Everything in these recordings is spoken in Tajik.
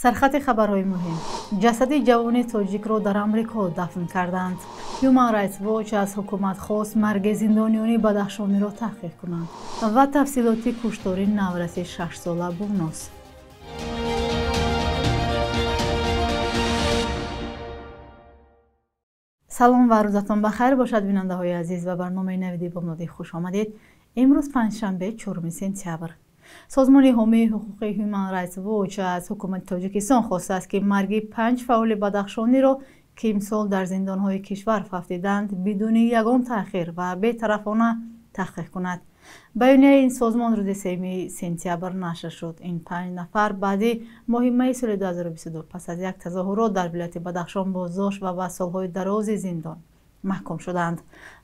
Сархати хабарҳои муҳим. Ҷасади ҷавони тоҷикро дар Амрико дафн карданд. Human Rights Watch аз ҳукумат хост марги зиндониёни бадахшониро таҳқиқ кунанд ва тафсилоти куштори навраси 6-сола Бунос. Салом ва рӯзатон ба хайр бошад, бинандаҳои азиз, ба барномаи Навиди Бомдодӣ хуш омадед. Имрӯз панҷшанбе, 4 сентябр. Созмони ҳомии ҳуқуқи Human Rights Watch аз ҳукумати Тоҷикистон хостааст, ки марги 5 фаъоли бадахшониро, ки имсол дар зиндонҳои кишвар фавтиданд, бидуни ягон таъхир ва бетарафона таҳқиқ кунад. Баёнияи ин созмон рӯзи 3 сентябр нашр шуд. Ин 5 нафар баъди моҳи майи соли 2022 пас аз як тазоҳурот дар вилояти Бадахшон боздошт ва ба солҳои дарози зиндон маҳкум шуданд.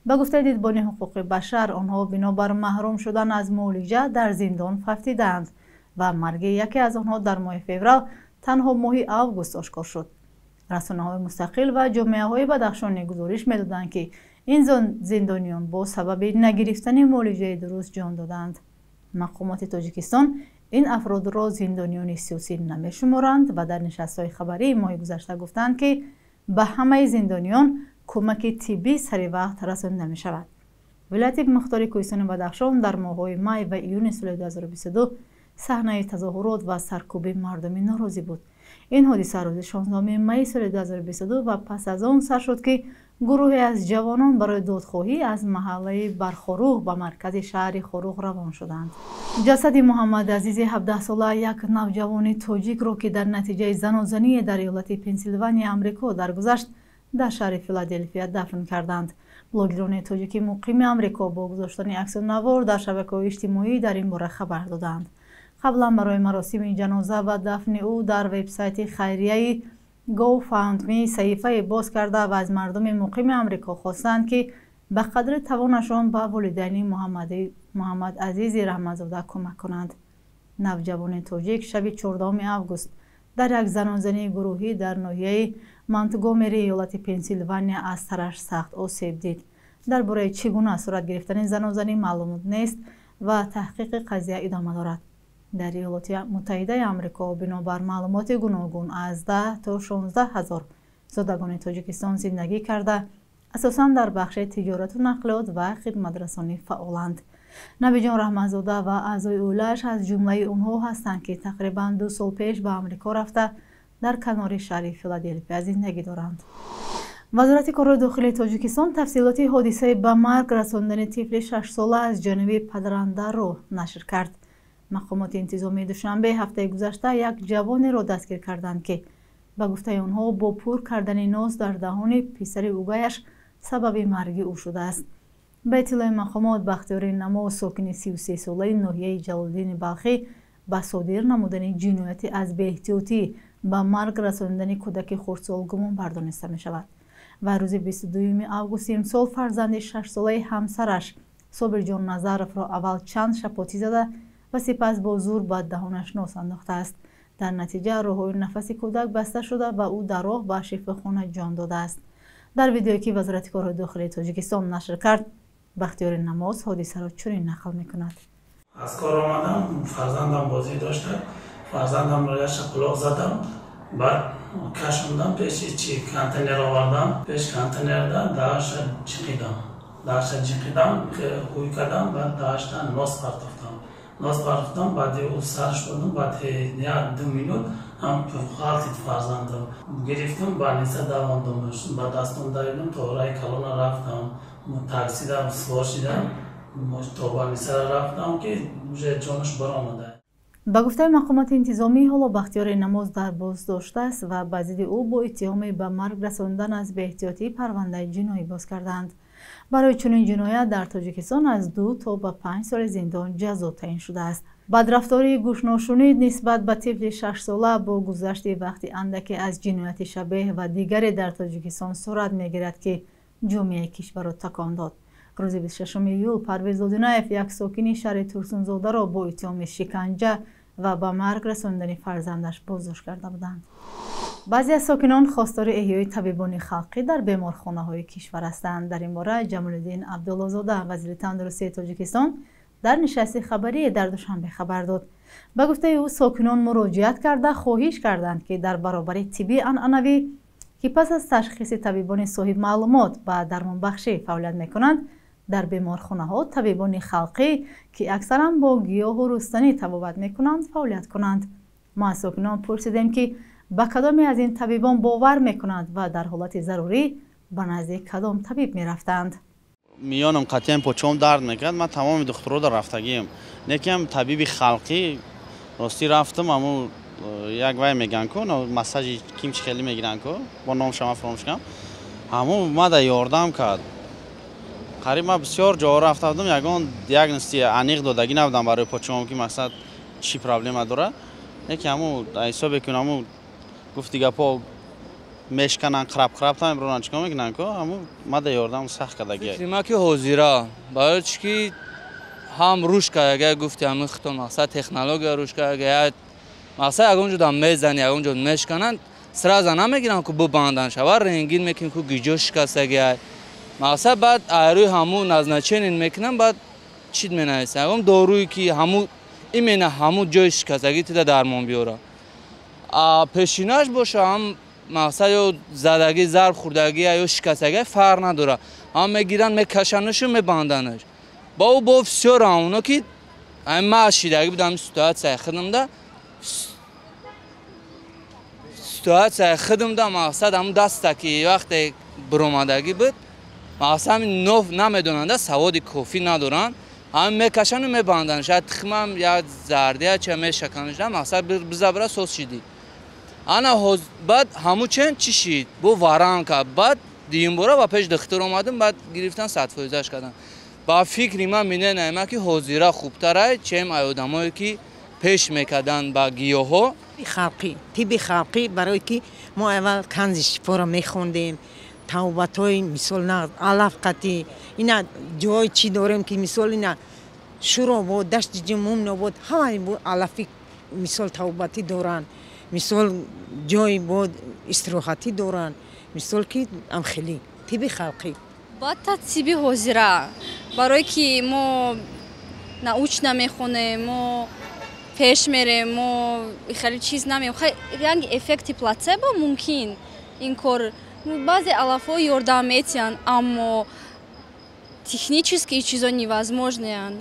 Ба гуфтаи дидбони ҳуқуқи башар, онҳо бинобар маҳрум шудан аз муолиҷа дар зиндон фавтиданд ва марги яке аз онҳо дар моҳи феврал танҳо моҳи август ошкор шуд. Расонаҳои мустақил ва ҷомеаҳои бадахшонӣ гузориш медоданд, ки ин зиндониён бо сабаби нагирифтани муолиҷаи дуруст ҷон доданд. Мақомоти Тоҷикистон ин афродро зиндониёни сиёсӣ намешуморанд ва дар нишастҳои хабарии моҳи гузашта гуфтанд, ки ба ҳамаи зиндониён кӯмаки тиббӣ сари вақт расонида мешавад. Вилояти мухтори Кӯҳистони Бадахшон дар моҳҳои май ва июни соли 2022 саҳнаи тазоҳурот ва саркӯби мардуми норозӣ буд. Ин ҳодиса рӯзи 16 майи соли 2022 ва пас аз он сар шуд, ки гурӯҳе аз ҷавонон барои додхоҳӣ аз маҳаллаи Бархоруғ ба маркази шаҳри Хоруғ равон шуданд. Ҷасади Муҳаммад Азизи 17-сола, як навҷавони тоҷикро, ки дар натиҷаи занозанӣ дар иёлати Пенсилвания Амрико даргузашт, дар шаҳри Филаделфия дафн карданд. Блогерони тоҷики муқими Амрико бо гузоштани аксу навор дар шабакаҳои иҷтимоӣ дар ин бора хабар доданд. Қаблан барои маросими ҷаноза ва дафни ӯ дар вебсайти хайрияи GoFundMe саҳифае боз карда ва аз мардуми муқими Амрико хостанд, ки ба қадри тавонашон ба волидайни Муҳаммад Азизи Раҳматзода кӯмак кунанд. Навҷавони тоҷик шаби 14 август дар як занозании гурӯҳӣ дар ноҳияи Монтгомери иёлати Пенсилвания аз сараш сахт осеб дид. Дар бораи чӣ гуна сурат гирифтани занозанӣ маълумот нест ва таҳқиқи қазия идома дорад. Дар Иёлоти Муттаҳидаи Амрико бинобар маълумоти гуногун аз 10 то 16 ҳазор зодагони Тоҷикистон зиндагӣ карда, асосан дар бахши тиҷорату нақлиёт ва хидматрасонӣ фаъоланд. Набиҷон Раҳматзода ва аъзои оилааш аз ҷумлаи онҳо ҳастанд, ки тақрибан 2 сол пеш ба Амрико рафта дар канори шаҳри Филаделфия зиндагӣ доранд. Вазорати корҳои дохилии Тоҷикистон тафсилоти ҳодисаи ба марг расондани тифли 6-сола аз ҷониби падарандаро нашр кард. Мақомоти интизомии Душанбе ҳафтаи гузашта як ҷавонеро дастгир карданд, ки ба гуфтаи онҳо бо пур кардани нос дар даҳони писари угаяш сабаби марги ӯ шудааст. Ба иттилои мақомот, Бахтиёри Намоз, сокини 33-солаи ноҳияи Ҷалолиддини Балхӣ, ба содир намудани ҷинояти аз беэҳтиётӣ ба марг расонидани кӯдаки хурдсол гумон бардониста мешавад. Ва рӯзи 22 августи имсол фарзанди 6-солаи ҳамсараш Собирҷон Назаровро аввал чанд шапотӣ зада ва сипас бо зур ба даҳонаш нос андохтааст. Дар натиҷа роҳҳои нафаси кӯдак баста шуда ва ӯ дар роҳ ба шифохона ҷон додааст. Дар видеое, ки Вазорати корҳои дохилии Тоҷикистон нашр кард, Бахтиёри Намоз ҳодисаро чунин нақл мекунад. Аз кор омадам, фарзандам бозӣ дошта, фарзандамро як шапалоқ задам, баъд кашондам пеши чи контейнер овардам, пеш контейнерда даҳаша ҷиқидам, даҳаша ҷиқидам, ҳуй кардам, баъд даҳашта нос партофтам. Нос партофтам, баъди ӯ сарш додам, баъди 1-2 минут ҳам ғалтид фарзандам. Гирифтам, больница давондамаш, ба дастон давидам, то раи калона рафтам, таксида сувор шидам, то больница рафтам, ки уже ҷонаш баромада. Ба гуфтаи мақомоти интизомӣ, ҳоло Бахтиёри Намоз дар боздоштааст ва ба зидди ӯ бо иттиҳоми ба марг расондан аз беэҳтиётӣ парвандаи ҷиноӣ боз кардаанд. Барои чунин ҷиноят дар Тоҷикистон аз 2 то ба 5 соли зиндон ҷазо таъин шудааст. Бадрафтории гӯшношунид нисбат ба тифли 6-сола бо гузашти вақти андаке аз ҷинояти шабеҳ ва дигаре дар Тоҷикистон сурат мегирад, ки ҷомеаи кишварро такон дод. Рӯзи 26 июл Парвиз Лодинаев, як сокини шаҳри Турсунзодаро бо иттиҳоми шиканҷа ва ба марг расондани фарзандаш боздошт карда буданд. Баъзе аз сокинон хостори эҳёи табибони халқӣ дар беморхонаҳои кишвар ҳастанд. Дар ин бора Ҷамолиддин Абдуллозода, вазири тандурустии Тоҷикистон, Дар нишасти хабарӣ дар Душанбе хабар дод. Ба гуфтаи ӯ, сокинон муроҷиат карда хоҳиш карданд, ки дар баробари тибби анъанавӣ, ки пас аз ташхиси табибони соҳибмаълумот ба дармонбахшӣ фаъолият мекунанд, дар беморхонаҳо табибони халқӣ, ки аксаран бо гиёҳу рустанӣ табобат мекунанд, фаъолият кунанд. Мо аз сокинон пурсидем, ки ба кадоме аз ин табибон бовар мекунанд ва дар ҳолати зарурӣ ба назди кадом табиб мерафтанд. Миёнам қатъиян почом дард мекард, ман тамоми духтурода рафтагием. Некиам табиби халқӣ ростӣ рафтам, аму як вай меган ку, массажи кимчи хеле мегиран ку, бо номша ман фаромӯш кардам. Ҳаму мада ёрдам кард. Қариб ман бисёр ҷоҳо рафта будам, ягон диагности аниқ додагӣ набудам барои почом, ки мақсад чӣ проблема дорад. Неки ҳаму ҳисобе кун, ҳаму гуфти гапҳо мешкананд, қираб-қираб там мебаронанд, чикор мекунанд ку, ҳаму мада ёрдам сахт кардагӣ. Фикри ман ки ҳозира, барои чӣ ки ҳам рушд кардага, гуфти ҳамин хито мақсад технология рушд кардага, мақсад ягон ҷо дам мезани, ягон ҷо мешкананд, сразу намегиранд ку бибанданд, шава рентген мекунанд ку гиҷо шикастагиай. Мақсад баъд айрӯи ҳаму назначение мекунанд, баъд чит менависанд, ягон доруе ки ҳаму именно ҳаму ҷои шикастагӣ тида дармон биёрад. А пешинаш боша ҳам мақсад ё задагӣ, зарб хӯрдагӣ ё шикастагӣ фарқ надорад. Ҳам мегиранд, мекашандашу мебанданаш. Ба ӯ бо всё равно ки ҳамин ман шидагӣ будам ситуатсияи худамда, ситуатсияи худамда мақсад ҳамун даста ки вақте биромадагӣ буд, мақсад ҳамин ноф намедонанда, саводи кофӣ надоранд, ҳамин мекашану мебанданд. Шояд тухмам я зардия ча мешаканаш, мақсад бизабра соз шидӣ. Ана баъд ҳамун чен чӣ шид? Бо варанка. Баъд дуюмбора ба пеш духтур омадам, баъд гирифтан 100%-аш кардам. Ба фикри ман миненаима ки ҳозира хубтарай, чем ай одамое ки пеш мекарданд ба гиёҳҳо. Халқӣ, тибби халқӣ, барое ки мо аввал канзи шифоро мехондем, тавбатҳои мисол на алаф қатӣ, ина ҷой чӣ дорем ки мисол ина Шуробод, Дашти Ҷумумнобод, ҳамаи алафи мисол тавбатӣ доранд, мисол ҷои бод истироҳатӣ доранд, мисол ки амхелӣ тибби халқӣ. Албатта тибби ҳозира, барое ки мо научно мехонем, мо пеш мерем, мо хеле чиз намеем. Ранги эффекти плацебо мумкин ин кор баъзе алафҳо ёрдам метиҳанд, аммо технически чизо невозможныянд.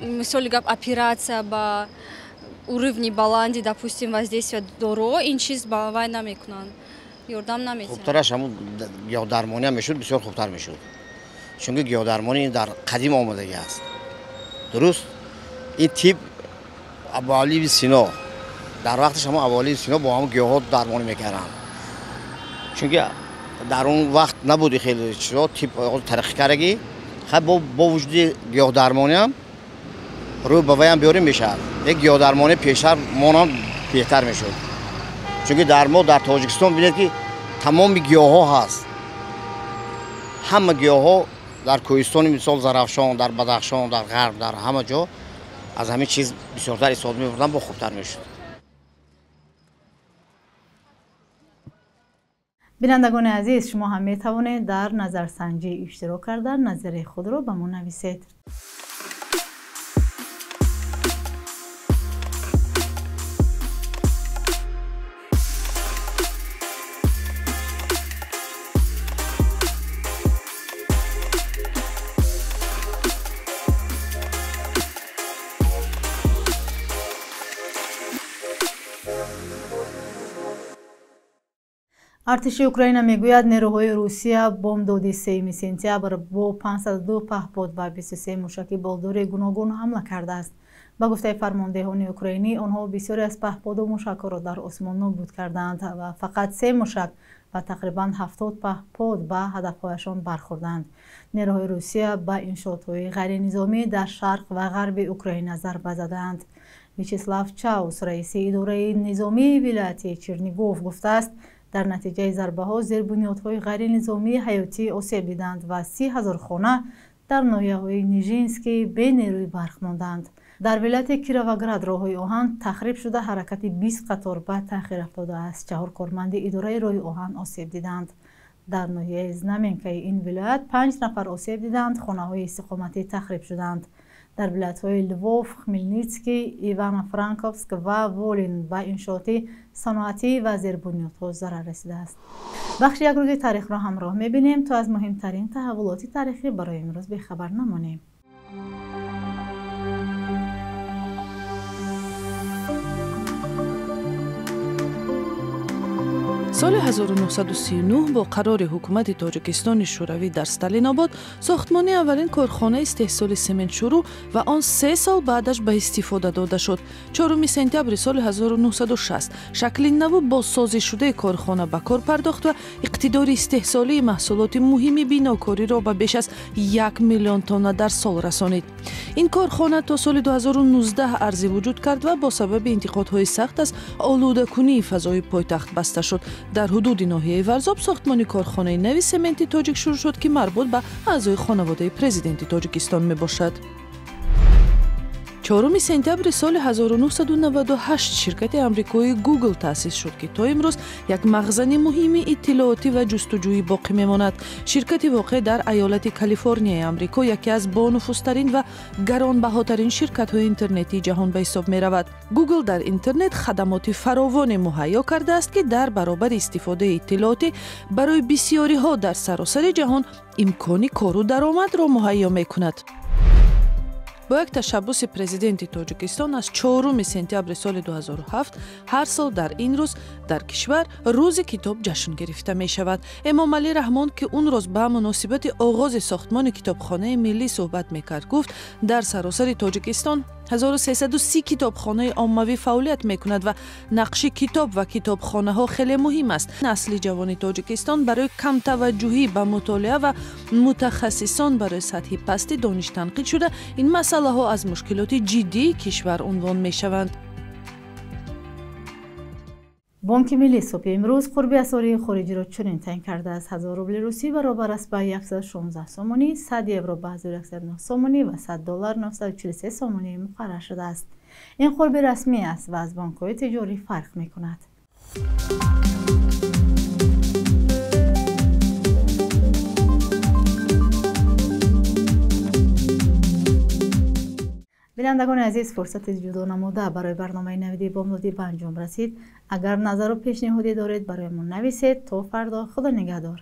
Мисоли гап оператсия ба уровни баланди, допустим, воздействия доруо, ин чиз ба вай намекунанд, ёрдам наметиҳанд. Хубтараш ҳамун гиёҳдармониам мешуд, бисёр хубтар мешуд. Чунки гиёҳдармонӣ дар қадим омодагӣ аст. Дуруст? Ин тиб Абуалӣ ибни Сино дар вақташ ҳамон Абуалӣ ибни Сино бо ҳамон гиёҳҳо дармонӣ мекарданд. Чунки дар он вақт набуди хеле чизо, тиб тараққӣ кардагӣ. Хай бо вуҷуди гиёҳдармониам рӯ ба вайам биёрем мешавад. Як гиёҳдармонӣ пештар монам беҳтар мешуд. Чунки дар мо дар Тоҷикистон бинед ки тамоми гиёҳҳо ҳаст. Ҳама гиёҳҳо дар кӯҳистони мисол Зарафшон, дар Бадахшон, дар Ғарб, дар ҳама ҷо аз ҳамин чиз бисёртар истифода мебурданд, бо хубтар мешуд. Бинандагони азиз, шумо ҳам метавонед дар назарсанҷӣ иштирок карда назари худро ба мо нависед. Артиши Украина мегӯяд, нерӯҳои Русия бомдоди 3 сентябр бо 502 паҳпод ва 23 мушаки болдори гуногун ҳамла кардааст. Ба гуфтаи фармондеҳони украинӣ, онҳо бисёре аз паҳподу мушакҳоро дар осмон нобуд кардаанд ва фақат 3 мушак ва тақрибан 70 паҳпод ба ҳадафҳояшон бархӯрданд. Нерӯҳои Русия ба иншоотҳои ғайринизомӣ дар шарқ ва ғарби Украина зарба задаанд. Вячеслав Чаус, раиси идораи низомии вилояти Чернигов, гуфтааст, дар натиҷаи зарбаҳо зербунёдҳои ғайринизомии ҳаётӣ осеб диданд ва 30 000 хона дар ноҳияҳои Нижинский бе нерӯи барқ монданд. Дар вилояти Кировоград роҳҳои оҳан тахриб шуда, ҳаракати 20 қатор ба таъхир афтодааст. 4 корманди идораи роҳи оҳан осеб диданд. Дар ноҳияи Знаменкаи ин вилоят 5 нафар осеб диданд, хонаҳои истиқоматӣ тахриб шуданд. Дар вилоятҳои Лвов, Хмелнитский, Ивано-Франковск ва Волин ба иншооти саноатӣ ва зербунёдҳо зарар расидааст. Бахши як рӯзи таърихро ҳамроҳ мебинем, то аз муҳимтарин таҳаввулоти таърихӣ барои имрӯз бехабар намонем. Соли 1939 бо қарори ҳукумати Тоҷикистони Шӯравӣ дар Сталинобод сохтмони аввалин корхонаи истеҳсоли семент шурӯъ ва он 3 сол баъдаш ба истифода дода шуд. 4 сентябри соли 1960 шакли наву бозсозишудаи корхона ба кор пардохт ва иқтидори истеҳсолии маҳсулоти муҳими бинокориро ба беш аз 1 миллион тонна дар сол расонид. Ин корхона то соли 2019 арзи вуҷуд кард ва бо сабаби интиқодҳои сахт аз олудакунии фазои пойтахт баста шуд. Дар ҳудуди ноҳияи Варзоб сохтмони корхонаи нави сементи тоҷик шурӯъ шуд, ки марбут ба аъзои хонаводаи президенти Тоҷикистон мебошад. 4 сентябри соли 1998 ширкати амрикоии Google таъсис шуд, ки то имрӯз як мағзани муҳими иттилоотӣ ва ҷустуҷӯӣ боқӣ мемонад. Ширкати воқеъ дар айолати Калифорнияи Амрико яке аз бонуфузтарин ва гаронбаҳотарин ширкатҳои интернетии ҷаҳон ба ҳисоб меравад. Google дар интернет хадамоти фаровоне муҳайё кардааст, ки дар баробари истифодаи иттилоотӣ барои бисёриҳо дар саросари ҷаҳон имкони кору даромадро муҳайё мекунад. Бо як ташаббуси президенти Тоҷикистон аз 4 сентябри соли 2007 ҳар сол дар ин рӯз дар кишвар рӯзи китоб ҷашн гирифта мешавад. Эмомалӣ Раҳмон, ки он рӯз ба муносибати оғози сохтмони китобхонаи миллӣ суҳбат мекард, гуфт дар саросари Тоҷикистон 1330 китобхонаи оммавӣ фаъолият мекунад ва нақши китоб ва китобхонаҳо хеле муҳим аст. Насли ҷавони Тоҷикистон барои камтаваҷҷӯҳӣ ба мутолиа ва мутахассисон барои сатҳи пасти дониш танқид шуда, ин масъалаҳо аз мушкилоти ҷиддии кишвар унвон мешаванд. Бонки миллӣ субҳи имрӯз қурби асъори хориҷиро чунин таъин кардааст: 1000 рубли русӣ баробар аст ба 116 сомонӣ, 100 евро ба 1109 сомонӣ ва 100 доллар 943 сомонӣ муқаррар шудааст. Ин қурби расмӣ аст ва аз бонкҳои тиҷорӣ фарқ мекунад. Бинандагони азиз, фурсати ҷудо намуда барои барномаи навиди бомдодӣ ба анҷом расид. Агар назару пешниҳодӣ доред, барои мо нависед. То фардо, Худо нигаҳдор.